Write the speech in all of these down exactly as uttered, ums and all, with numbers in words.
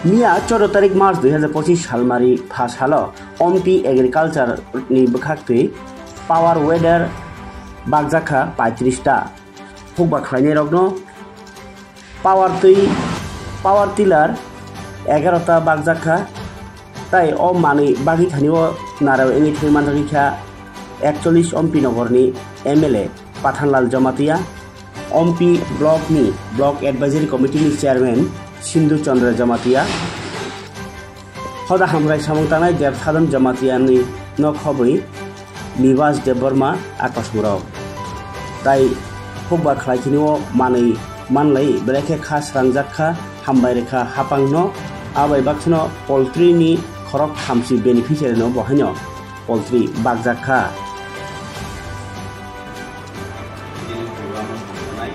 Miya choro tarik March dui hazar pochis salmari pha salo Ompi Agriculture ni bwkhak twi power weeder bakjakha paitris ta. Hukba khlainairokno power twi, power tiller egaroh ta bakjakha. Tai o manwi bagwi thani o narao wngwi thangwi manjagwi kha ekchollis Ompi Nogor ni M L A Pathanlal Jamatia, Ompi Block ni Block Advisory Committee ni Chairman Sindhu Chandra Jamatia, hoda hamkrai samung tangnai Deb Sadhan Jamatia ni nok hobwi Nibas Debbarma a kosom rok. Tai hukba khlai thani o manwi manlai belai khe kha srangjak kha, hambai rwkha hapang no, abai baksa no poultry ni khorok thamchi beneficiary no bo haino poultry bakjak kha. Chini program o thangnai,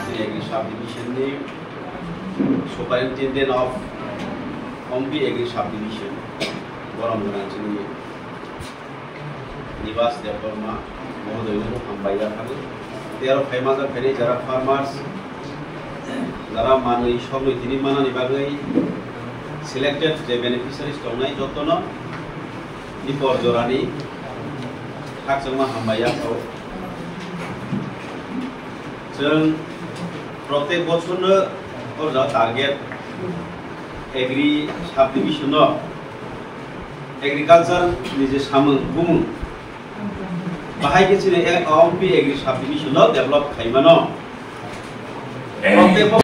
chini agri sub division ni superintendent of Ompi agri sub division, borom gwnang chini Nibas Debbarma mohodoino hambai ya thani. Tei aro phaima jak phainai jara farmers, jara manwi soknwi tini manani bagwi selected je beneficiaries tongnai jotono ni por jorani khakchangma hambai ya thao. Chwng protek bochorno o jaga target agri subdivision no agriculture ni je samung bumung bahai khe chini ek Ompi agri subdivision no develop khaimano. Protek bo